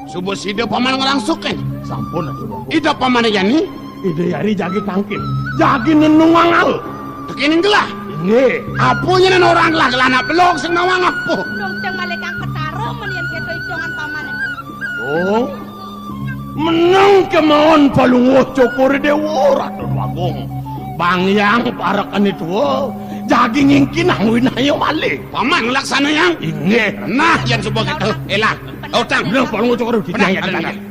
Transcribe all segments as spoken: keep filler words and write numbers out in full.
Suba sida paman ngrangsukin. Sampun, Ratu Déwa Agung. Ida pamané jani? Ida Hyang Ri jagi tangkil. Jagi nenungang al. Tekening gelah. Inggih. Apa nyén orang gelah-gelah anak belog sing nawang apa? Dong cang malih kang ketara men yén kéto itungan pamané. Oh. Meneng kemawon Palungguh Cokor Déwa, Ratu Déwa Agung. Bang Hyang parekené tua, jagi ngingkinang winaya malih. Paman nglaksanayang? Inggih. Nah, yén suba kéto, élah. Utang. Bener, Palungguh Cokor Déwa. Bener, Déwa Agung.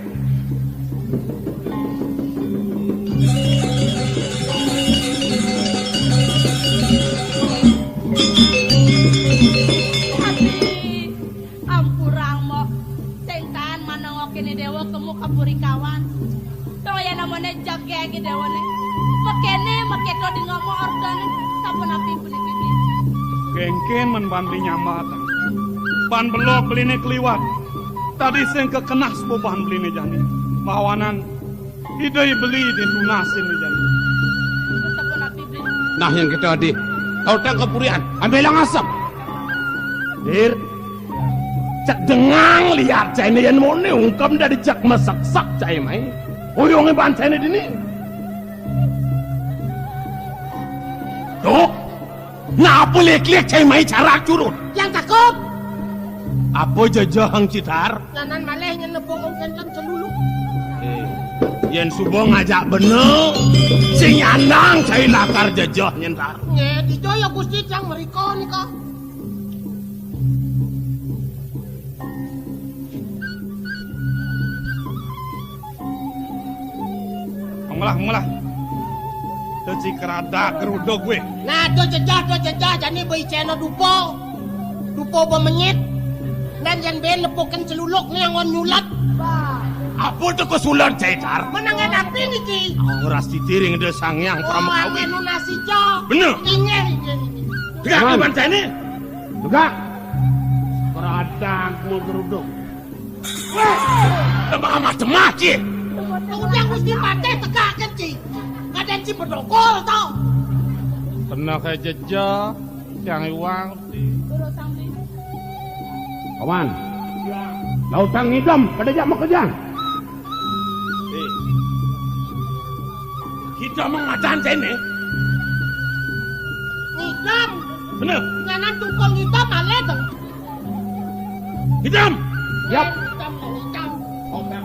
Ampurang mo, sing kaan manengokin Déwa kemu kapurikawan. Tong yén amoné jegég Déwané. Mekéné, mekéto di ngomong ordané, sapunapi puniki. Kéngkén men ban beli nyambat. Ban belog beliné keliwat. Tadi sing kekenah sebuban beliné jani. Bawanan Ida beli ditunasin jani. Nah, yén kéto adi. Kau tak kepurian, ambil ngasem. Dir, cek dengang liat cainé yén moné ungkem dadi cek meseksek cai mai. Uyungé ban cainé dini. Tuh, napa lik-lik cai mai carak curut? Yang cakep. Apa jejehang citar? Nyanan malih nyén nepuk ungkénten seluluk. Eh, yén suba ngajak bener, sing nyandang cai lakar jejeh nyén tar. Nggih, dija ya Gusti cang mrika nika. Mengelah, mengelah. Tuh si keradak geruduk gue. Nah, tuh jejeh, tuh jejeh, jani ba icéna dupa. Dupa ba menyit. Dan yén ben nepukin celuluk né anggon nyulet. Apa tuh kesulet, Cai Tar? Menang ngedapi niki. Ora sitiring de Sang Hyang Pramakawi. Anu nasi jo. Bener. Inggih, inggih, inggih. Tegak di bancane. Tegak. Keradak mau geruduk. Wah, lemah amat cemas, Ci. Udah Gusti Patih tegakin, Ci. Kadén Ci bedokol, to. Kena kayak jejeh, Cang Iwang, Gusti. Paman, lautang ngidam, kada jak makejang. Eh. Kita mengatan sini. Ngidam. Bener. Nyanan tukul ngidam, alé, to. Hitam! Yap. Hitam, hitam. Oke.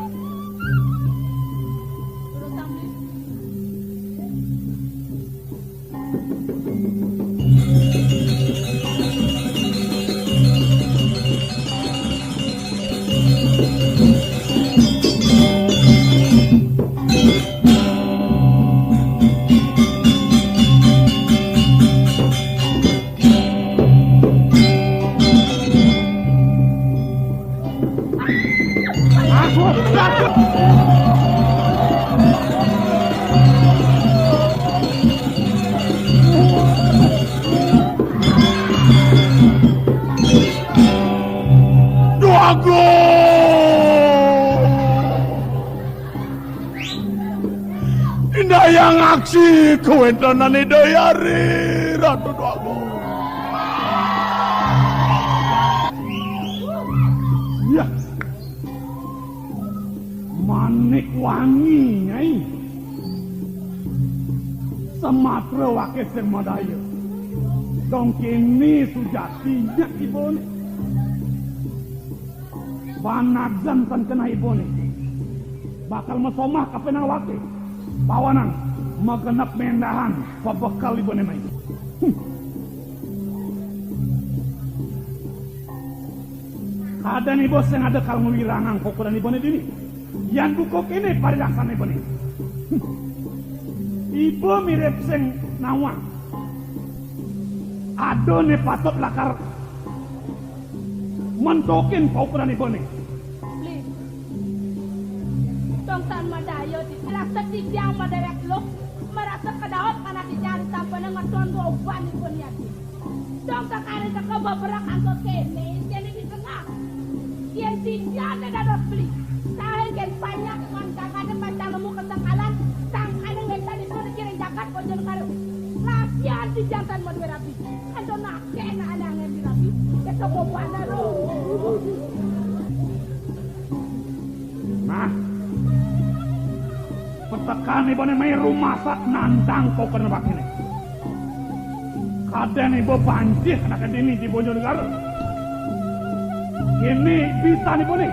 Duago! Indayang aksi kawéntenan Ida Hyang Ri, Ratu Déwagung. Ya. Manik Wangi, Nyai. Samatra waké sing madaya. Dong kéné sujatiné ibané. Panagan tan kenah ibané. Bakal masomah ka penang waké. Pawanan magenep mendahan pabekel ibané mai. Hmm. Kadén iba sing ada kal ngwirangang kokodan ibané dini. Yan buka kéné parilaksana ibané. Hmm. Iba mirip sing nawang. Ada né patut lakar mentokin paukuran ibané. Beli. Dong tan madaya di. Lah setiang madaya luk. Marasa kedaot anak ijang disampena ngeton dua uban ipun yati. Dong kakare teka beberak angka kéné, kéné di tengah. Yén titiang dados beli. Saé gén banyak wan kakane pacang nemu kesengkalan, sangkane ngénten ipun kiring jagat bojo negara. Lasian titiang tan madué rabi. Ento naké nak ada angin di rabi. Keto bobana ro. Tekan ibané mai rumasak nandang koken wakéné. Kadén iba banjir anaké dini di Bojonegara. Kéné bisa ibané.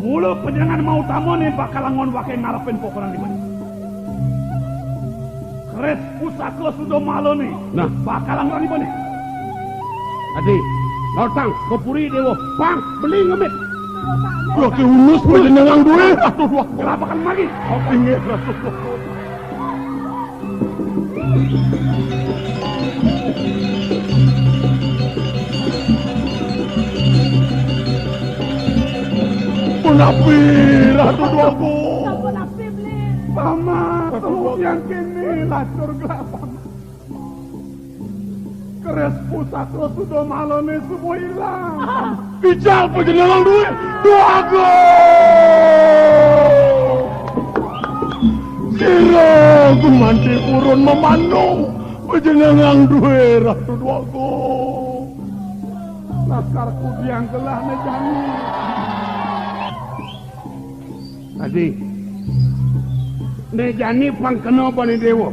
Mula panjenengan mautamané bakal angon waké ngarepin pokonan ibané. Keris pusaka Sudamalané. Nah. Bakal angon ibané. Adi, lautang, ka puri déwa, pang, beli ngemit. Lagi unus panjenengan dué. Aduh, wah. Kelapakan lagi. Oh, inggih, Ratu. Punapi, Ratu Dwagung. Sampun api, Bli. Paman, Ratu Dwagung. Yang kini lacur gelap, Paman. Keris pusaka Sudamalané suba ilang. Ical panjenengan dué, Dwagung. Sira gumanti purun mamandung panjenengan dué, Ratu Dwagung. Laskar kudiang gelah né jani. Adi, né jani pang kena bani déwa.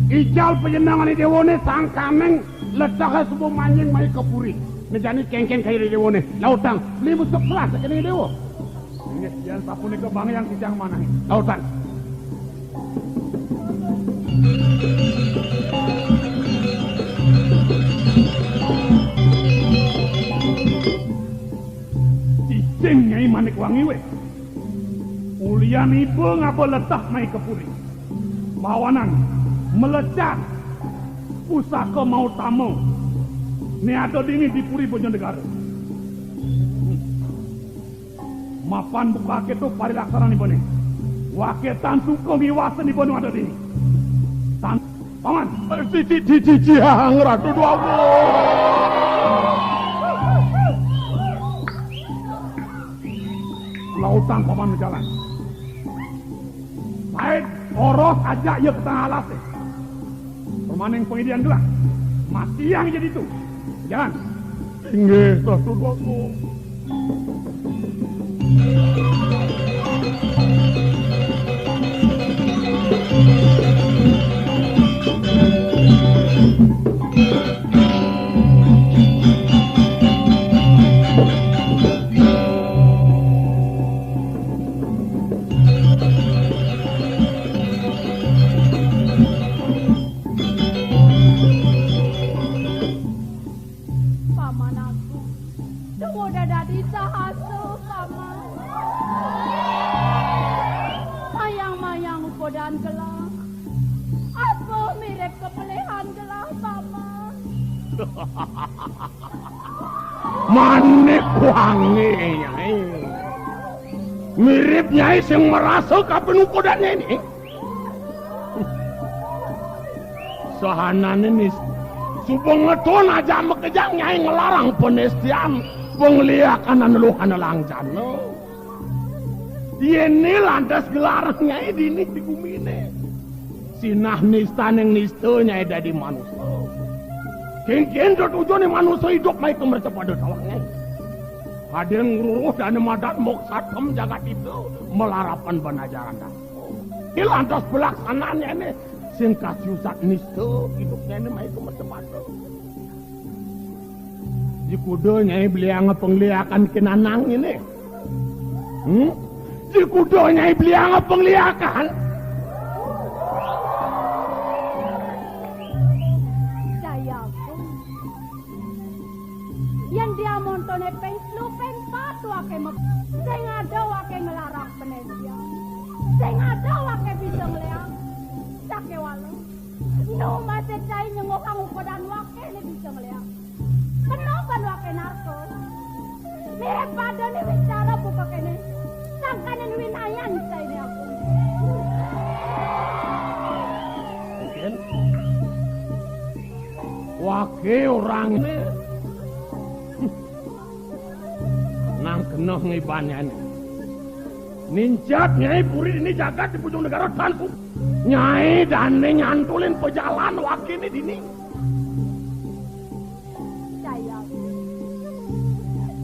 Ical panjenengané déwané sangkaning letehé suba manjing mai ka puri. Né jani kénkén kaya déwané. Lautang, limu sekelas kéné déwa. Inggih, yén sapunika bangyang titiang manahé. Lautang. Cicing Nyai Manik Wangi wé. Ulian iba ngaba leteh mai ka puri. Mawanan melecat pusaka mautama né ada dini di Puri Bojonegara. Mapan buka kéto parilaksanan ibané. Waké tan suka ngiwasin iba nu ada dini. Tan Paman. Di, di, di, di, di, Hyang Ratu Dwagung. Lautang Paman jalan. Saé oroh ajak ia ka tengah alasé. Permaning pangidian gelah. Matiang ia ditu. Jalan. Inggih, Ratu Dwagung. Paman Agung, tunggu dadi sahasa, Paman. Mayang-mayang ukodan gelah. Apa mirip kepelihan gelah, Paman? Manik Wangi, Nyai. Mirip Nyai sing marasa kapinukodanné né. Sahanané nis-, suba ngeton ajak makejang Nyai nglarang panestian, pangliakan aneluh anelangjana. Yéné lantas gelarang Nyai dini di guminé. Sinah nistaning nista Nyai dadi manusa. Kénkén tetujoné manusa idup mai ka mercapada tawang Nyai. Kadén ngruruh dana madat moksatem jagat ida malarapan banajaran dasa. Né lantas pelaksanané né sing kasiusat nista idupné né mai ka mercapada. Jikuda Nyai belianga pangliakan kinanang né. Hmm? Jikuda Nyai belianga pangliakan. Jayaku. Yén dia montoné ping telu, ping pat waké mep-, sing ada waké nglarang panestian. Sing ada waké bisa ngléak. Sakéwala. Nu masih cai nyenguhang ukodan waké né bisa ngléak. Kena ban waké narka. Mirip pada né wicara buka kéné. Sangkaning winayan cainé aku. Mungkin. Waké orahang nang keneh ngibanyané. Nincat Nyai puri dini jagat di Bojonegara tan ku-, Nyai dané nyantulin pajalan wakéné dini. Caya.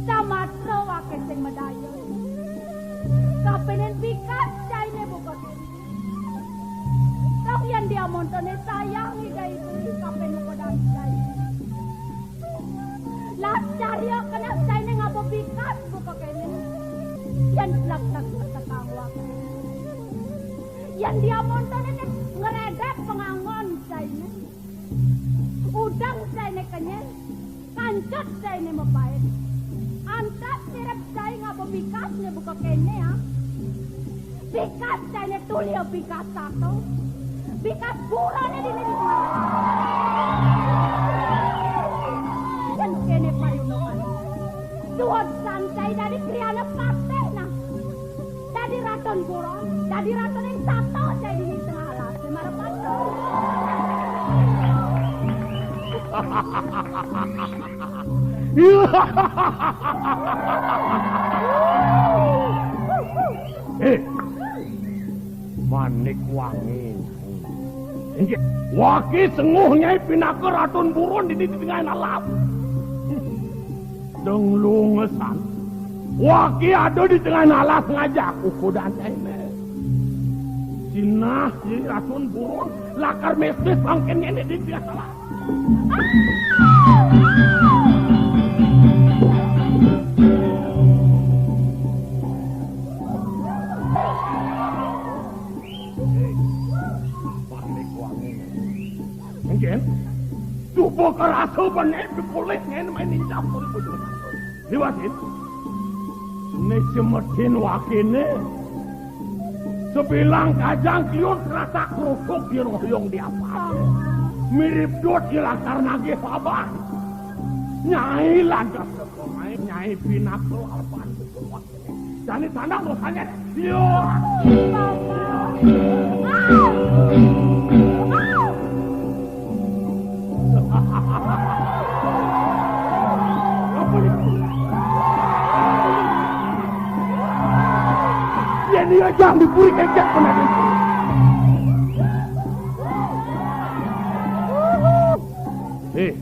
Samatra waké sing madaya. Kapénin pikat cainé buka Yén dia montoné ngredek pangangon cainé. Udeng cainé kenyén, kancut cainé mapait. Antas mirip cai ngaba bikasné buka kéné, ah. Bikas cainé tuli bikas sato. Bikas buroné dini di tengah. Yén kéné payunekan. Suud san cai dadi kriana patih, nah. Dadi ratun buron, dadi ratun ing sato cai dini tengah alas, mara patih. Eh, Manik Wangi. Inggih, waki senguh Nyai pinaka ratun buron dini di tengah alas. Deng lungesan. Waki ada di tengah alas ngajak ukudan Nyainé. Sinah Nyai ratun buron lakar mésmés mangkin Nyainé di tengah alas. Panik Wangi. Mungkin coba karasa bené pikulih ngén main injak pun bujur. Liwatin. Né cemedin wakiné. Sebilang kajang kliun rasa kerusuk di royong di apa. Mirip dot di lakar nagih paban. Nyai lantas teka, Nyai pinaka lawan. Jani tandang dosanya. Iya. Apa ini? Yén iya jang di puri kengkek bener. Eh,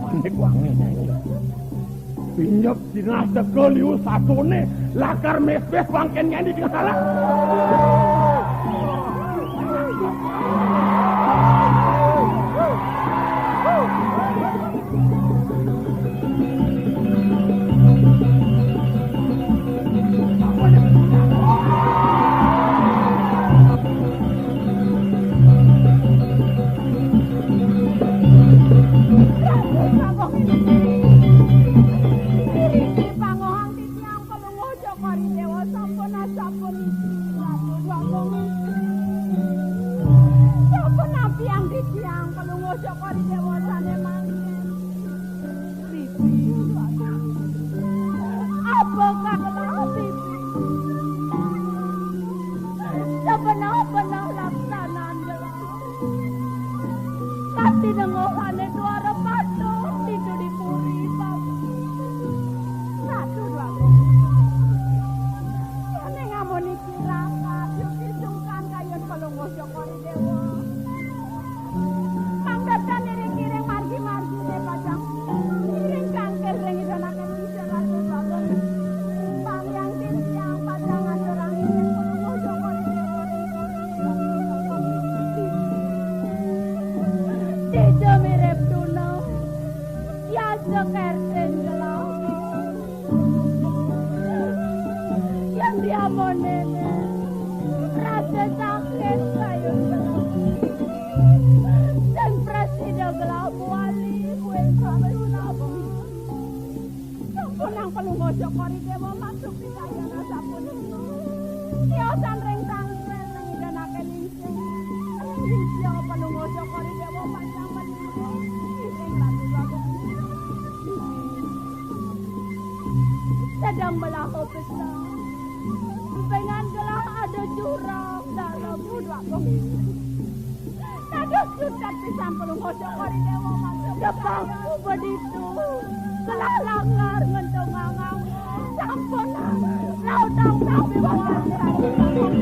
Manik Wangi. Pinjep sinah teka liu satuné lakar mésmés mangkin Nyainé di tengah alas. Niki pangohang titiang Palungguh Cokor I Déwa sampun, sampun, sampun napi ang titiang Palungguh Cokor I Déwa sané mangkin. Bibi, apakah telah Bibi? Sebenar-benar laksanan telah. Tapi dengohané duara patuh ditu di puri, Bapak. Ratu, Bapak. Yén amun iki rakat, yuk disungkan kayun Palungguh Cokor I Déwa. Mangda tan iring-iring margi-marginé pacang. Iring kangkir ring idanaken Ida Ratu Bagong. Panggiang titiang pacang ngaturang iring Palungguh Cokor I Déwa. Dija mirip tuna. Yasa kerten gelah. Yang diamonene. Rasa sakit kayun gelah. Dan prasida gelah buali. Kue sampai sunabung. Sampun nang Palungguh Cokor I Déwa masuk di kayana sapunika. Tiosan ring tangkil ring idanaken insing. Ring Palungguh Cokor I Déwa panjang meniru. Ring Ratu Bagong. Sedang belaho besar. Empengan gelah ada jurang dalam Bagong. Dados sutet pisan Palungguh Cokor I Déwa mantuk. Depangku beditu. Gelah lakar ngentungang. Sampun. Lautang sami wawan. Sampun.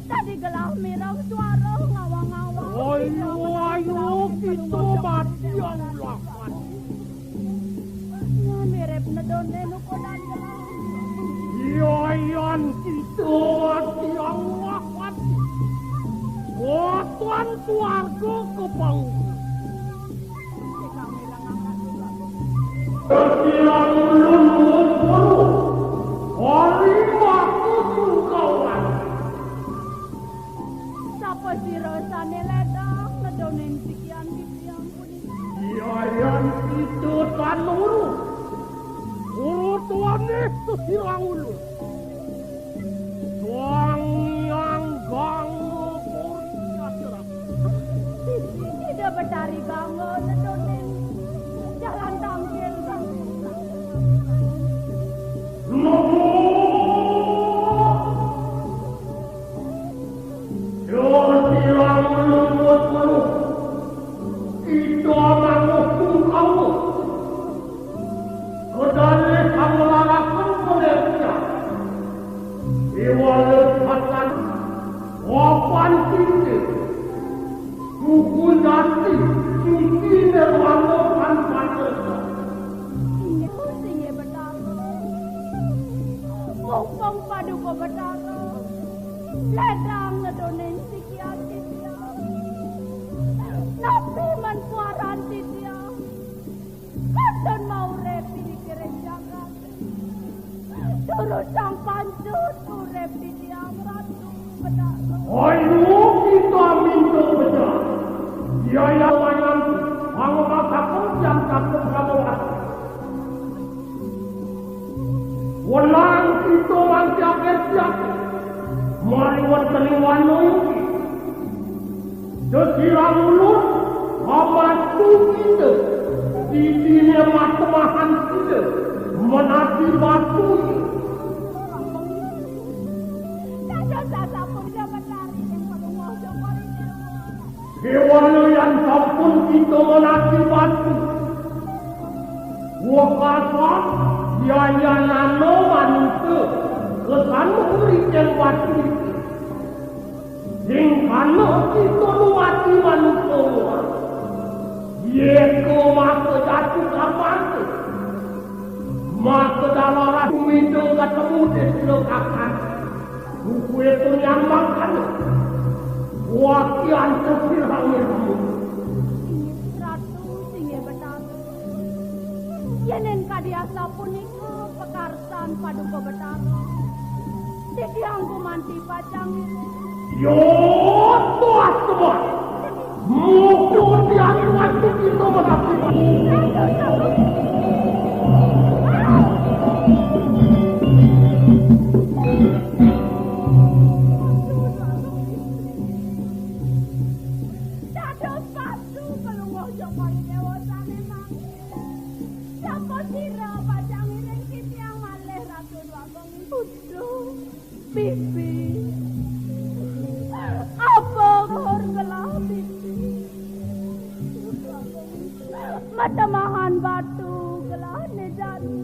Tadi gelah mireng suara ngawang-ngawang. Ayo, ayo, kita mati yang ulah mati. Mirip nedone nukodan gelah. Iya, yan kita mati yang ulah mati. Koton keluarga kebang. Sira ulun mupuru, hari maka sungkawan. Sapa sira sané ledang ngedonin sikian titiang punika? Yayan kita tanuru, urutuané sesirang ulun. Sang Hyang Gangga Puri Aserap. Ida Betari Gangga nedonin jalan tangkil. Namo. Yo sirang lumut mulu. Ida manguh sungkawa. Kedalih panglarasan pengertian. Iwale patan wapan kita. Suku jati suci nirwana tan patersa. Inggih, inggih, Betara. Mumpung Paduka Betara ledang ngedonin sikian titiang, napi man puaran titiang? Kantun maurip iriki ring jagat. Durusang pancut urip titiang, Ratu Betara. Ayo kita minta beja. Yaya wayang pangobataken jam satu pramuka. Wenang kita mangkiake siap. Mari weteni wanoyo. Sesirang ulun, mamatu kita, didine matemahan kita, menati batu. Dados sasapun jabat lari yang padungoh jokori dewa. Kewala yan sampun kita menati batu. Wekasan, yayanana manusa, kesana meriken batu. Sing kana kita nuwati manusa muah. Yeka maka jatuh kamante. Maka dalaran tumida katemu desa kakan. Buku itu nyambang kana. Wakian sesirang ilmu. Inggih, Ratu, inggih, Betara. Yenen kadi asapunika pakarsan Paduka Betara, titiang gumanti pacang ngiring. Yo, tuas, tuas. Muka tiang waktu kita menanti. Dados patu pelungguh jokori dewa sane mangke. Sapa sira pacang ngiring titiang malih, Ratu Dwagung? Putu, bibi. Apa kabar gelah, bibi? Matemahan batu gelah ne jani.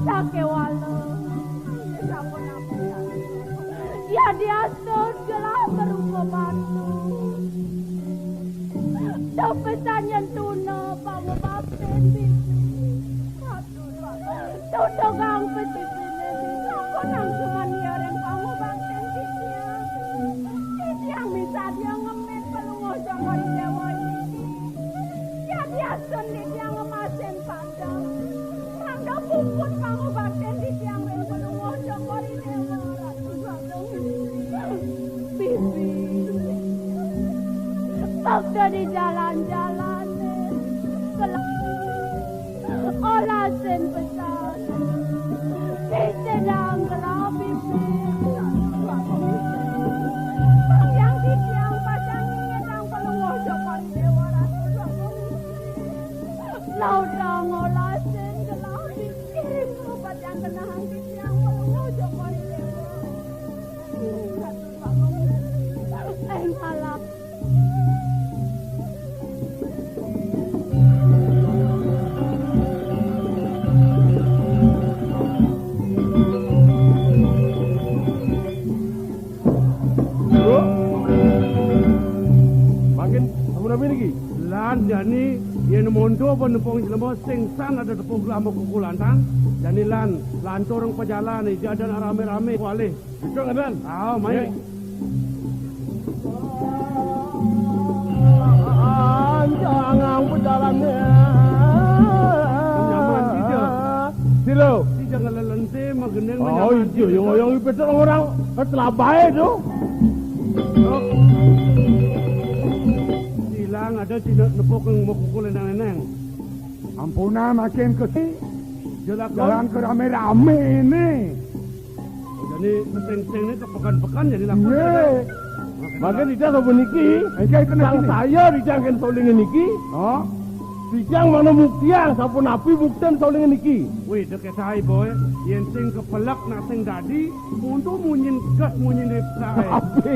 Sakewala. Sampun apa? Ya diastun gelah berupa batu. Tepesan yen tuna pangubaktin bibi. Aduh, Pak. Tutugang pesisine bibi. Sampun nang cuman ya ring pangubaktin bibi. Bibi yang bisa dia ngemit pelungguh jokori dewa ini. Ya diastun dia ngemasin padang. Mangda puput pangubaktin titiang ring pelungguh jokori dewa, Ratu Agung. Bibi. Bakda di jalan-jalan. Kela-, olasin pesan. Picenang gelah, bibi. Bang yang titiang pacang nginang pelungguh jokori dewa, Ratu Agung. Lautang olasin gelah, bibi. Kirim obat yang kenang titiang pelungguh jokori dewa. Ing alam. Mangkin, ampun, ampun niki. Lan jani yen mondo penempung jelema sing san ada tepung lama kukulantang, jani lan lantur ring pajalan, jadan rame-rame kualih. Ika, Kadan. Ah, mai. Nggih. Anjangang pejalané. Lho. Iki jangan lelente magendeng. Oh, iya, yo, yo, yo, betul orang ketelabai itu. Silang ada sing nepuk yang mau pukul eneng-eneng. Ampuna, makin ke si. Jalan ke rame-rame ini. Jadi sing-sing ini kepekan-pekan jadi laku. Iya. Maka tidak sapa niki. Engke kena sang sini. Saya dijangken solinge niki. Oh. Dijang mana buktian sapunapi buktian solinge niki. Wih, dek sae, Boy. Yen sing kepelek nak sing dadi, untuk munyin gas munyin dipsae. Tapi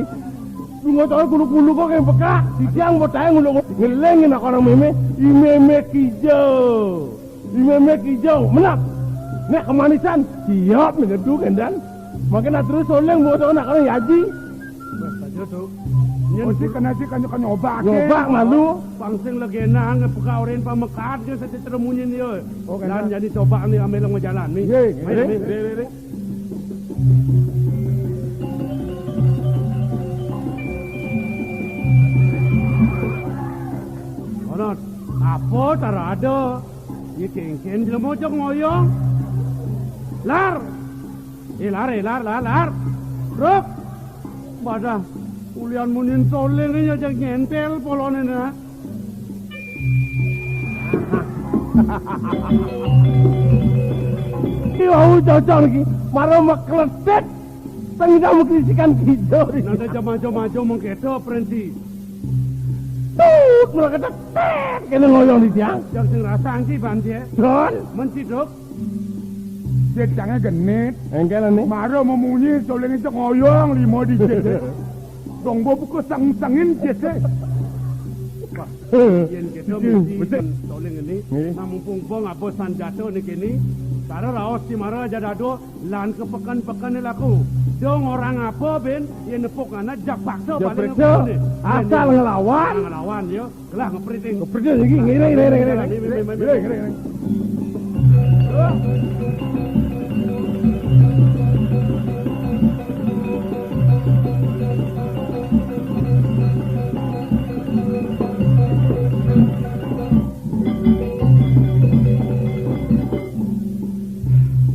bunga tahu kulu-kulu kok yang peka. Dijang mau tayang ngulung ngelengin aku orang meme. I meme kijo. I meme kijo. Menang. Nek kemanisan. Siap mengedu kendan. Makin terus soling mau tahu nak orang yaji. Wes aja, Dok. Yen mesti kena sih kan nyobak. Nyobak malu. Pang sing legenan ngepeka oren pamekat ke sate teremunyin yo. Oh, kena. Lan jadi coba nih ambil mau jalan nih. Iya, iya. Ayo, ayo, ayo, ayo. Onot, apa tara ada? Ye kengken jelema aja ngoyong. Lar. Eh, lar, eh, lar, lar, lar. Ruk. Badah, ulian munin soling aja ngentel polone nah. Ki wau cocok iki. Maro mekletik. Tengah mengkisikan kijo. Nada jam aja-aja mengkedo, Prensi. Tut, meleketek, tet, kena ngoyong di tiang. Yang sing rasa angki, Ban, ya. Don. Menciduk. Cek tangan genit. Engkel nih. Maro memunyi, soling itu ngoyong, limo di cek. Dong, bo buku sang-sangin, cek. Wah, yen kita mesti soling ini. Nggih. Nah, mumpung bong apa sanjata nih kini. Cara raos di mara aja dado, lan ke peken-peken laku. Dong orang apa, Ben? Yen nepuk anak, jak paksa. Jak paling periksa, ngepukul nih. Asal yen ngelawan. Ngelawan, ya. Gelah ngepriting. Ngepriting iki, ngene, ngene, ngene, ngene. Ngene, ngene, ngene.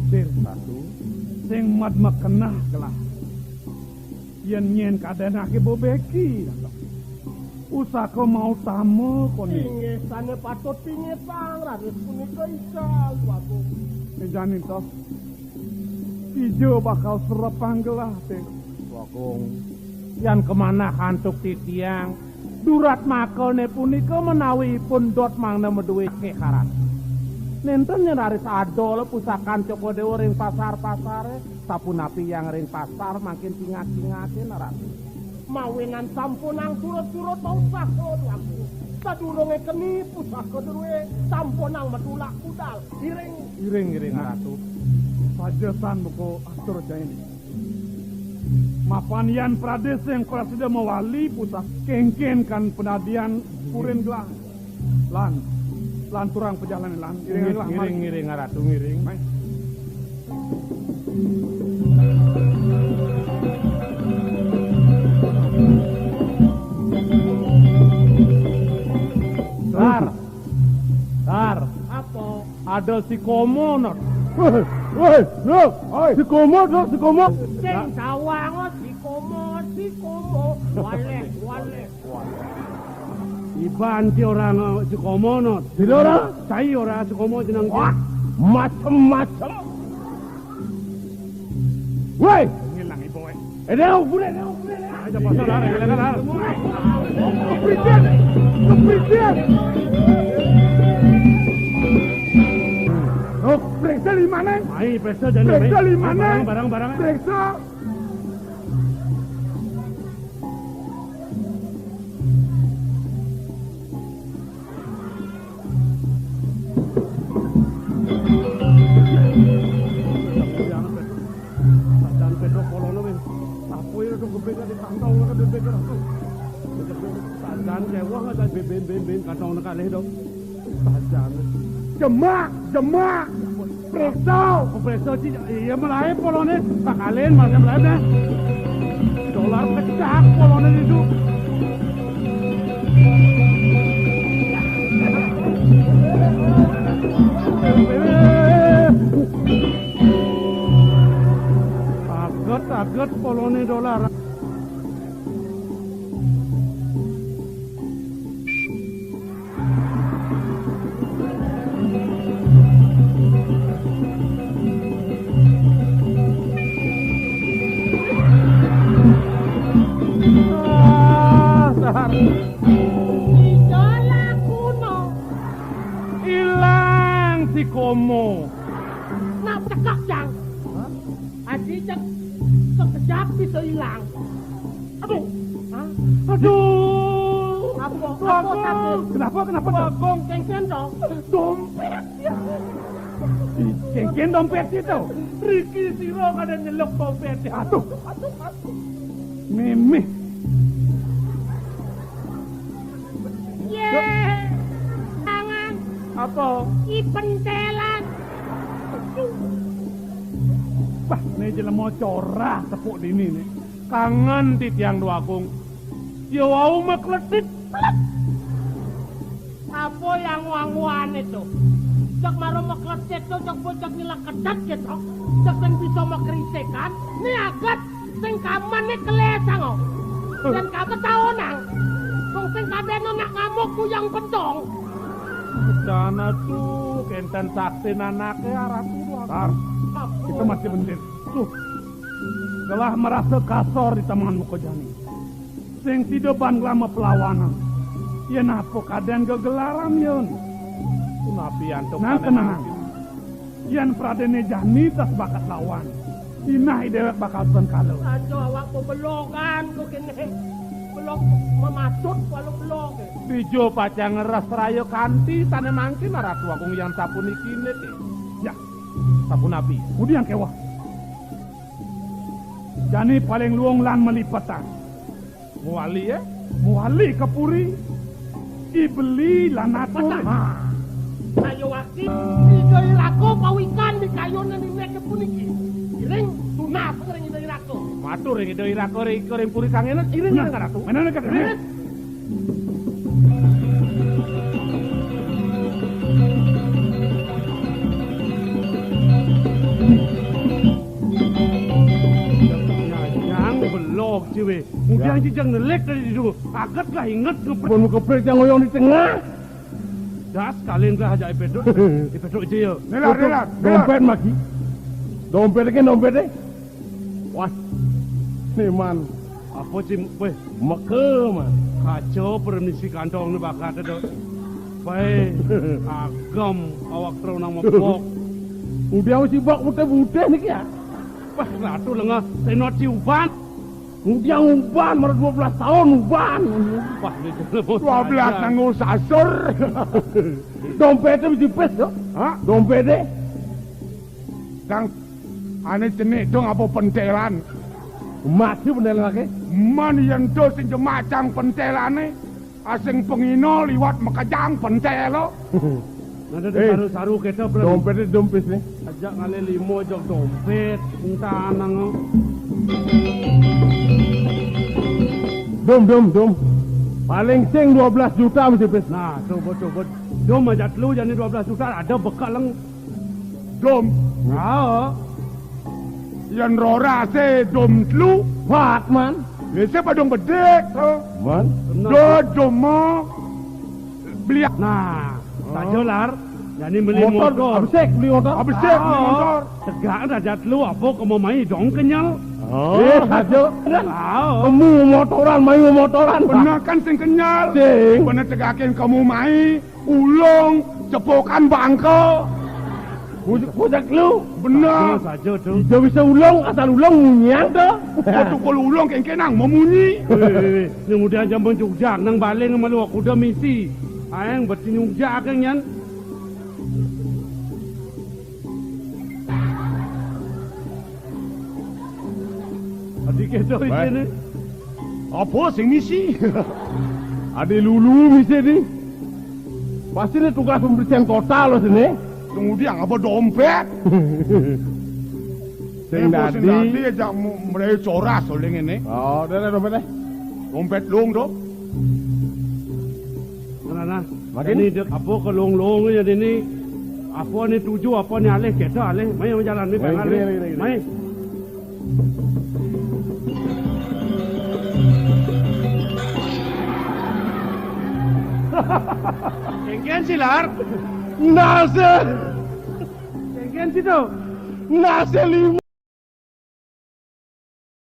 Sir Ratu, sing mat makenah gelah. Yen nyen kadenake bebeki, pusaka mau tama kone. Inggih, sane patut pingetang, raris punika ical, Wagung. Ejanin toh, ijo bakal serepang gelah, Dek. Wagung. Yan kemanah antuk titiang, durat makane punika menawi ipun dot mangda meduwe kekaran. Nenten yen raris adol pusakan Cokor Dewa ring pasar-pasare, sapunapi yang ring pasar mangkin cingak-cingake narasi. Mawinan sampunang surut-surut bau sahur aku. Sadurunge keni pusaka druwe sampunang metulak budal. Iring. Iring, iring, Ratu. Pajesan buku atur jaini. Mapan yan pradesa yang kula sida mewali pusaka kengken kan penadian purin gelah. Lan, lan turang pejalan lan. Iring, ngiring, ngiring, ngiring, Ratu, ngiring. Mai. Dar. Dar. Apa? Ada si Komo, Not. Woi, woi, lo, oi, si Komo, lo, si Komo. Sing sawang, oh, si Komo, si Komo. Waleh, waleh. Iban ti orang, eh, si Komo, Not. Sira ora? Cai ora si Komo jeneng. Wah, macem-macem. Woi. Ngilang ibu, eh. Eh, dia ubune, dia ubune, dia. Aja pasal, Lar, ngilang, Lar. Keprijen, keprijen. Oh, periksa limane? Ai, periksa jane. Periksa limane? Barang, barang, barang. Periksa. Sajan pedok kolono wis. Sapu itu tuh gepeng di kantong, kan bebek itu. Sajan kewah, ada beben, beben, kantong kalih dong. Sajan. Jemak, jemak. Preso. Oh, preso, Ci. Iya, melae polone. Sakalin, masa melae, nah. Dolar pecah polone itu. Aget polone dolar. Ah, dahar. Ijo lakuno. Ilang si Komo. Nak cekak, Jang. Hah? Adi cek sekejap bisa hilang. Aduh. Hah? Aduh. Apa? Apa sakit? Kenapa? Kenapa, Dok? Bagong, kengken dong. Dompet. Ya. Kengken dompet itu. Riki sira kada nyeluk dompet. Aduh. Aduh, aduh. Mimih. Ye. Tangan. Apa? I pentelan. Wah, ini jelema corah tepuk dini nih. Kangen titiang Dwagung. Ya wau makletit. Apa yang wanguane to? Cek maro makletit to, cek bocah nyelak kedat gitu. Cek sing bisa makritikan, ni agat sing kamane kelesang kok. Dan kata taonang. Wong sing kadene nak ngamuk kuyang pentong. Dana tuh kenten sakti anake aratu. Tar, kita masih bendir. Tuh, telah merasa kasar di taman muka jani. Sing sida ban nglama pelawanan. Yen apa kaden gegelaran, Yun? Punapi antuk. Nang tenang. Yen pradene jani tas bakat lawan, inah i dewek bakal ten kala. Raja awak bebelogan kok kene. Belok mematut walau belok. Dija pacang ngeres raya kanti sane mangkin Ratu Agung yang sapuniki niki. Ya, sapunapi. Mudian kewah. Jani paling luung lan malipetan. Muali, ya? Muali ke puri. Ibeli lan atur. Ayo waki, Ida Irako pawikan di kayunan di nek puniki. Iring tunas ring Ida Irako. Matur ring Ida Irako ring ring puri kangenan iring ring Ratu. Menana kata. Nyang belok ciwe. Mudian jijang nelek dari dulu. Aget lah inget ngepet. Pun kepet yang ngoyong di tengah. Das kalian lah aja ipedok. Ipedok aja ya. Nelar, nelar, nelar. Dompet maki. Dompet kan dompet deh. Wah, ni man. Apa sih, weh? Meke man. Kaca permisi kantong ni bakat tu. Bae, agam awak terus nang mebok. Udah mesti bak putih-putih ni kia. Wah, ratu lengah. Tenot si uban. Udah uban, mara dua belas tahun uban. Wah, ni dua belas nanggo sasur. Dompet tu mesti pes tu. Ha? Dompet deh. Dang, ane cenik dong apa pentelan? Mati pentelan ake? Man yen to sing jemacang pentelane, asing pengino liwat makejang pentelo. Nada de saru-saru kita berani. Dompet dompet ni. Ajak ngale limo jok dompet, entah nang. Dom, dom, dom. Paling sing dua belas juta mesti pes. Nah, coba, coba. Dom aja telu jani dua belas juta, ada bekal leng. Dom. Ah. Yan rora se dom telu. Pat man. Biasa padung bedik. Man. Do doma. Beli. Nah, saja lar. Jani beli motor. Motor. Abisik beli motor. Abisik beli motor. Tegak raja telu apa kamu mai dong kenyal. Oh. Eh, saja. Ah. Kamu motoran, mai motoran. Benar kan sing kenyal. Sing. Benar tegakin kamu mai. Ulung, cepukan bangka. Bujak, bujak lu. Bener. Saja, saja, tu. Dia bisa ulung, asal ulung munyian tu. Kau tukul ulung kengkenang memunyi. Weh, weh, weh. Ni mudah aja mencujak, nang baling malu aku dah misi. Ayang bertinyujak kan yan. Adi kedo isine. Apa sing misi? Adi lulu misi di. Pasti ni tugas pembersihan kota lo sini. Tunggu dia ngapa dompet? Sing dadi. Sing dadi aja mulai coras oleh ini. Oh, udah ada dompet deh. Dompet lung do. Nah, nah. Makin? Ini dek apa kelung-lung ya ini. Apa ni tuju, apa ni alih, kita alih. Mai jalan ni. Mai, pengalih. Kiri, kiri, kiri. Mai. Engken si Lar? Nase. Engken si to? Nase lima.